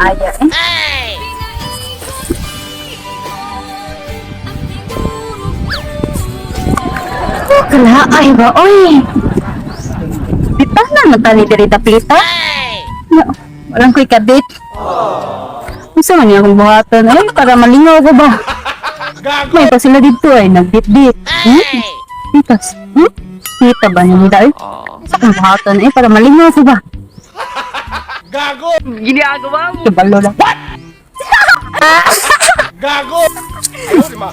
Aya eh. Oh, kalaay ba, oy. Pita na, magtani diri tapita. No, walang ko'y kabit. Unsa man niya akong buhaton, ay, para malingaw ko ba? May pa sila dito ay, nagbitbit. Hmm? Pitas. Hmm? Pita ba niya nila, ay? Sa akong buhaton, ay, para malingaw ko ba? Gago! Ginagawa mo. Kabalo lang. What? Gago! Ayaw, di ba?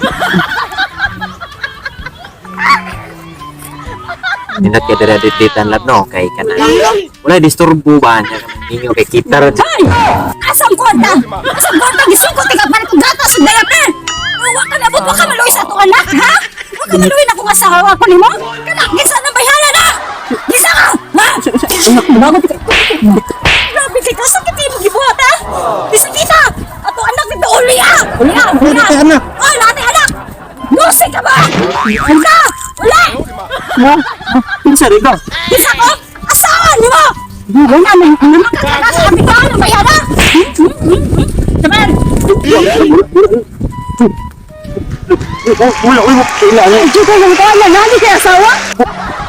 Nindot kay dira dititan lab no kay kana. Wala disturbo ba niya ninyo kay kita ra jud. Ay! Asang kwarta? Asang kwarta? Gisugot ka para kong gatas sa diaper! Wa ka nabot, wa ka maluwi sa atong anak, ha? Wa ka maluwi na kung asawa ko nimo? Kana, gisa na bayhala na! Gisa ka! Ha? Grabe kay ka, sakit mo gibuhat, ha? Gisa kita! Ato anak dito, uli ha! Uli ha! Uli ha! anak. Oh, lahat anak! Lusi ka ba? Wala! Wala! Kinsa rin ba? Gisa ko! Asawa nimo! Wala man, ano? Nasa kami ka, ano bayhala? Saman! Wala uy kaila Ay, Diyos ko, yung kala, nani kay asawa?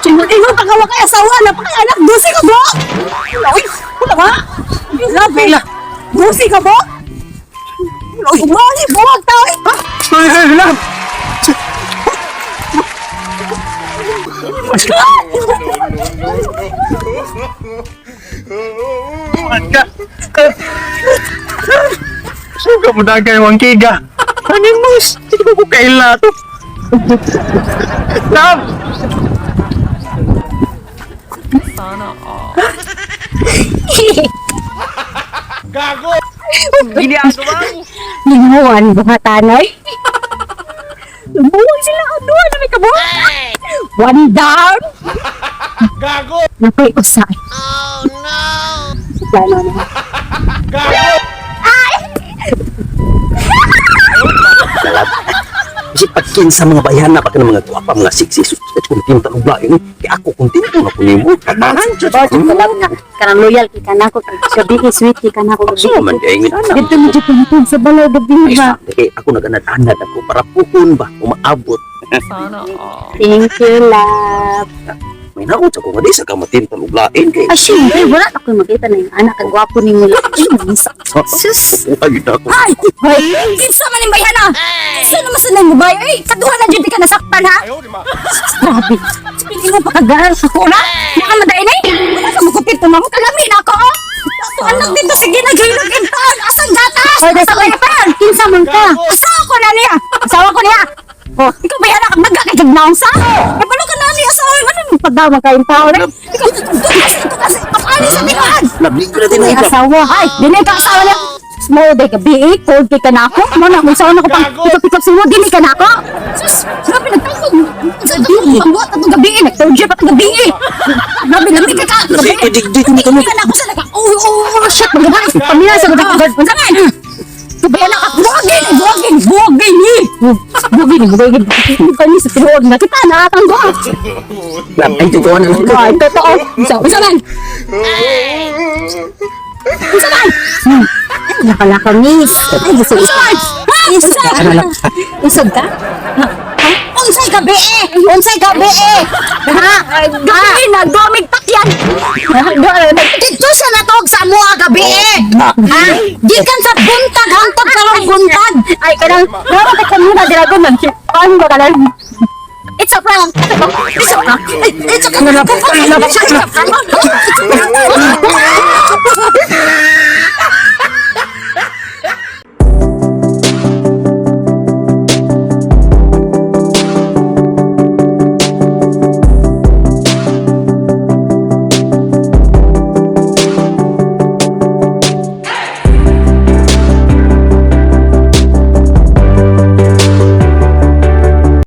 Ingon, ingon, pagawa kay asawa, napakay anak, dusi ka bo? Wala, uy, wala ba? Grabe. Dusi ka bo? Wala, uy, wala, buwag tao, eh. Ha? Ay, ay, lab. Suga mo na kayo ang kiga. Animus, hindi ko kaila to. Lab! Gago! Ginagawa mo. Linguan, buhatanoy. Lumuwag sila, ang duwa na may kabuhat. One down. Gago! Nakoy usa. Oh, no. Plano na. Gago! Kasi pagkin sa mga bayana pa ka ng mga gwapa, mga sexy, sus, kontento ang lain. Kaya ako kontento na ko nimo. Tanan, Ba, jud ko lang na. Kanang loyal kay kanako. Gabi sweet kay kanako. Gabi. So man di ingin ana. Dito mo jud ko sa balay gabi Ay, ba. kay ako naganad-anad ako para puhon ba, umaabot. Sana all. Thank you, love. May naot ako nga di sa kamatinta og lain kay. Ay, syempre, wala na ako'y makita na yung anak. Ang gwapo ni mo. Ay, mansa. Sus. Ay, nako. Ay! Ay! Kinsa man yung bayhana? Kinsa naman sa nang babae? Ay, kaduha na dyan di ka nasaktan, ha? Ayaw, di ba? Grabe. Pili mo pagkagaral sa kuna. Nakamadai na eh. Wala ka magupit na mo. Kalami na ako. Oh. Ato anak dito. Sige, naghilog in taon. Asan gatas? Oy, Asan kay Kinsa man ka? Asawa ko na niya. Asawa ko niya. Oh, ikaw ba yan? Nagkakagag na sa? Eh, balo ka na niya. Asawa ko na. Pagdawa kayong tao na. Ikaw, ito kasi, ito kasi. Kapali sa timaan. Labli ko na din May ang asawa. Ay, dili ka asawa niya. Mo day gabi eh, cold kay ka na ako. Mo na kung saan ako pang Gago! pikap-pikap sa mo, dili ka na ako. Sus, grabe nagtawag. Sa ito pangbuhat atong gabi eh, nagtawag pa atong gabi eh. Grabe lami ka ka. Labi, digdig mo Hindi ka na ako sa naka. Oh, shit, mga babae. Pamilya sa gabi. Unsa man? Tubayan na ka. Buwagin, buwagin, buwagin eh. Bugi ni bugi. Kani sa tinuod na kita na atang duha. Lab, ay totoo na lang. Ay, totoo. Unsa man? Unsa man? Nakalaka, miss. Ay, gusto Unsa man? Ha? Unsa? Isog ka? Unsay gabi eh! Unsay gabi eh! Ha? Gabi na gamig takyan! Dito sa natog sa mua gabi eh! Ha? Gikan sa buntag hangtod karong buntag! Ay, kanang, dapat ka muna, dira ko, nag-pan ba ka lang? It's a prank! It's a prank! It's a prank! It's a prank!